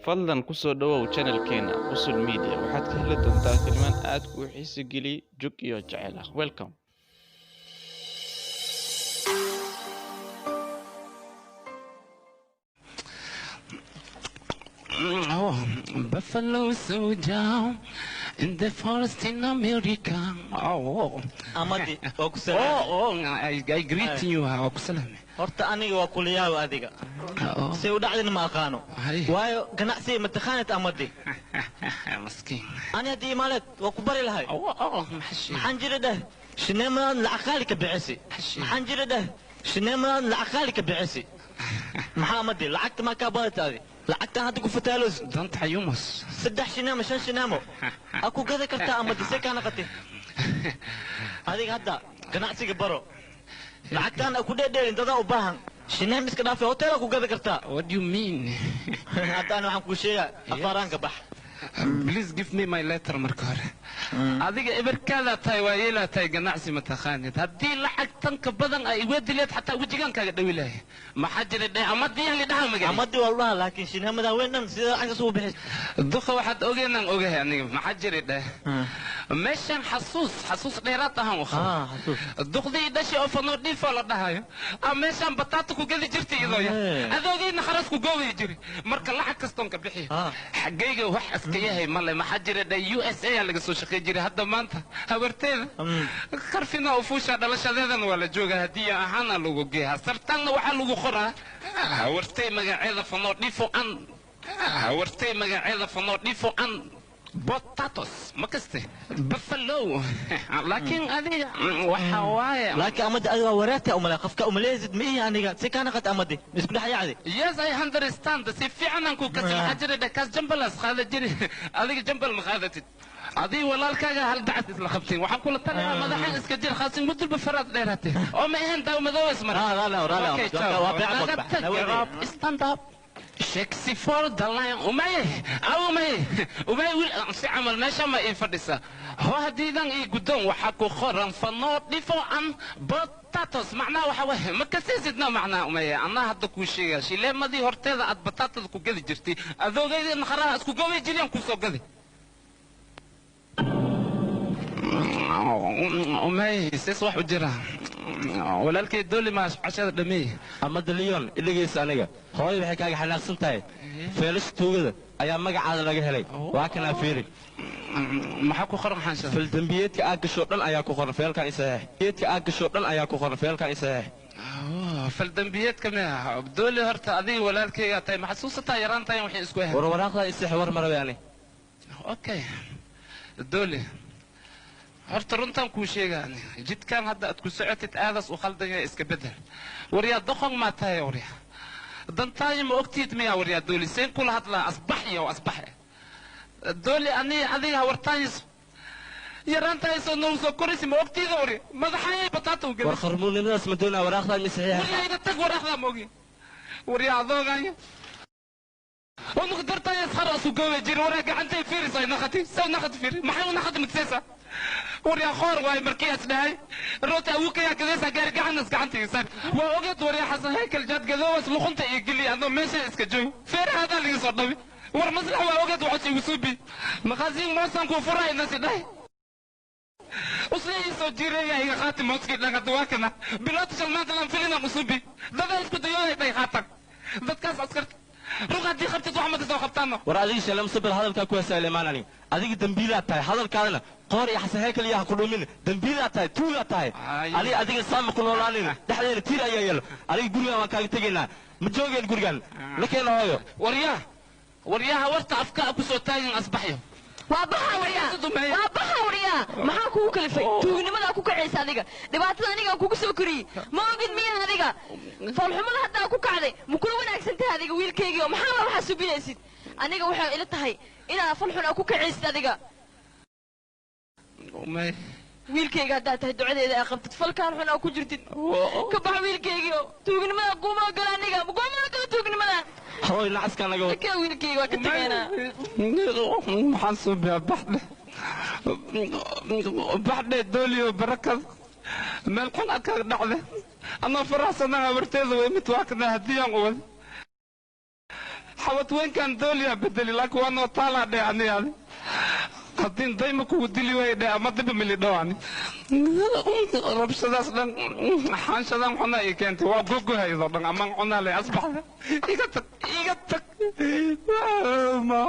Fadlan ku soo dhawow channelkeena Qusul Media. Waxaad ka heli doontaa tilmaan aad kuu xiisi geliya, jug iyo jecel ah. Welcome. Oh, buffalo soldier in the forest in America. Oh, oh. Amadi waa ku salaamay. Oh, I greet you. Waa ku salaamay. Horta aniga waa kuliyaaw adiga. Oh, Si u dhacdina ma aqaano. Hay. Waayo ganacsiga mataqaanid Amadi. Maskiin. Ani haddii imaaleed waa ku bari lahay. Oh, oh, maxaa sheegay? Maxaan jira dheh? Shineemadan lacag qaali ka bixisi. Maxaa sheegay? Maxaan jira dheh? Shineemadan lacag qaali ka bixisi. Maxaa Amadi lacagta maa kaa badata adi? Lacagtan hadda ku fataalos. Danta xayumas. 3 shineemo 5 shineemo. Aa ku gada kartaa Amadi see kaa naqatay. Adiga hadda ganacsiga baro. Lacagtaan ku dheedheelin dadaa u baahan. Shineem iska dhaafay hotel ku gada kartaa. What do you mean? Hadda ani waxaan kuu sheegaa afaaraanka bax. Please give me my letter marka hore. Adiga eberkaada tahay waa yeelaa tahay ganacsi mataqaanid. Haddii lacag tan ka badan ay iweedi leed xataa wejigaan kaaga dhawi lahay. Maxaa jira dheh amadii aan lidhaha magaci. Amadi waa ludhaha laakiin shineemada weyn dhan sida lacagtaas ugu bixis. Duqa waxaad ogeynaan ogahay aniga maxaa jira dheh. Meeshan xasuus dheeraad ahaan u qaba. Ah, xasuus. Duqdii dhashay oo fanoo dhiifoo la dhahayo. Ah, meeshan bataata ku gadi jirtay iyadoo yar. Adoogayna kharas ku goobaya jiri. Marka lacag kastoon ka bixiyo. Xaggayga wax iska yahay male maxaa jira dheh USA aa laga soo shaqey jiray hadda maanta habarteeda. Karfina u fuusha dhalashadeedana waa la joogaa hadiya ahaana lagu geeyaa. Sartanna waxaa lagu qoraa habartay magaceeda fanoo dhiifo an habartay magaceeda fanoo dhiifo an potatoes ma kaste buffalo laakiin adiga waxa waaye. Laakiin Amadi adiga waa wareerta umale qofka umaleysid ma ihi aniga si kaa naqat Amadi isku dhex yaacdi. Yes, I understand. Si fiican aan ku kasi maxaa jira dheh kaas jambalaas qaada jiri adiga jambal ma qaadatid. Adiga walaalkaaga hal dacad isla qabteen waxaan kula talayaa madaxan iska jir khaasin mudulba faraad dheeraatay oo ma ahayn daaw madow ismar. Ah, raali raali Okay, Amadi ciao. waa beec Naga bax. tag, Rob, stand up. Shexy for the line. Umay, aw umay, umay wiil si camal meesha ma ii fadhisa. Hoo haddiidan ii guddoon waxaa ku qoran fanoo dhifo an potatoes macnaha waxa waaye ma kasaysidna macnaha umay anaa hadda kuu sheegaa shileemadii horteeda aad bataatada ku gadi jirtay adoogayda naqaraha isku gobay jiriyaan kuu soo gadi. Umay sees wax u jira walaalkay dooli maa cashada dhameey. Amadi Leon idhegeysa aniga hooyo waxay kaaga xanaaqsan tahay feelasha tuugada ayaa magacaada laga helay waa kanaa fiiri. Maxaa ku qoran xaanshada? Faldambiyeedka aad gasho dhan ayaa ku qoran feelkan isaxeex. Geedka aad gasho dhan ayaa ku qoran feelkan isaxeex. Faldambiyeedka miya dooli horta adiga walaalkaygaa tahay ma xasuusataa yaraantahay waxay isku ahayd. War waraaqdaa isaxeex war marabe ani. Okay dooli horta runtaan kuu sheegaa jidkan hadda aad ku socotid aadaas u khaldan yahay iska bedel waryaa doqon maa tahay waryaa dantaayo ma ogtiid miya waryaa dooli seen kula hadlaa asbax iyo asbax dooli ani adiga hawartaayis yaraantaayisoo nagu soo koraysi ma ogtiida warya madaxaayay bataata u War gaday. kharmuunimadaas ma doonaa waraaqdaa ma saxiixa. Waryaa iga tag waraaqdaa ma ogi waryaa adoogaya ونق درتا يسخر اسو قوي جير ورا قعنتي فيري ساي نختي ساي نخت فيري ما حيو نخت مكسيسا وريا خور واي مركي اسدهاي روتا اوكي يا كذا غار قعنس قعنتي سار واوغد وريا حسن هيكل جاد قدوس لخنتا يقلي انا ماشي اسكا جو فير هذا اللي صدبي ور مصلح واوغد وحشي وسوبي مخازين موسان كو فراي ناس داي وصلي soo jireeya iga qaati mooskii dhaqada waa kana biloota shalmaanta lan filina musubi dada isku dayoonay dhay qaatan dadkaas askarta ruq haddii qabtid wax ma kasoo qabtaano. War adiga shalay musabir hadalkaa ku hesaa imaan aniga adiga dambiilaa tahay hadalkaadana qoor iyo xasan heykal iyo ha ku dhumin dambiilaa tahay tuugaa tahay. Ay. Adiga adiga saama ku noolaanin dhexdeena tiir ayaa yeelo aniga gurigaan waan kaaga tegaynaa ma joogeen gurigaan la keena hooyo. Waryaa waryaha warta afka ku soo taagan asbaxyo. Waa baxa waryaa waa baxa waryaa maxaa kugu kalifay tuugnimadaa ku kacaysa adiga dhibaatada anigaan kugu soo koriyey ma ogid miya adiga foolxumada haddaa ku kacday ma kula wanaagsan tahay adiga wiilkaygii oo maxaa waa waxaa subinaysid aniga waxay ila tahay inaad falxun aa ku kacaysid adiga. Umay wiilkayga haddaad tahay ducadeeda aa qabtid falkaan xun aa ku jirtid ka bax wiilkaygii oo tuugnimada kuuma ogola aniga kuuma ogola tuugnimada. Hooy nacaskaa naga wad. Ka wiilkayga waa ka tegaynaa. Maxaan suubiyaa baxdhe baxdhe dooliyo barakad meel xun aad kaga dhacde anoo faraxsanaha habarteeda way mid waa kana haddii aan u wad Xabad weynkan dooliyaa bedeli laakiin waa noo taalaa dhe ani adi haddii dayma kugu dili waaya dhe ama diba mili dhowani rabshadaas dhan xaanshadan xunaa ii keentay waa gogohaydo dhan amaan cunaa lay asbaxda iga tag iga tag ma.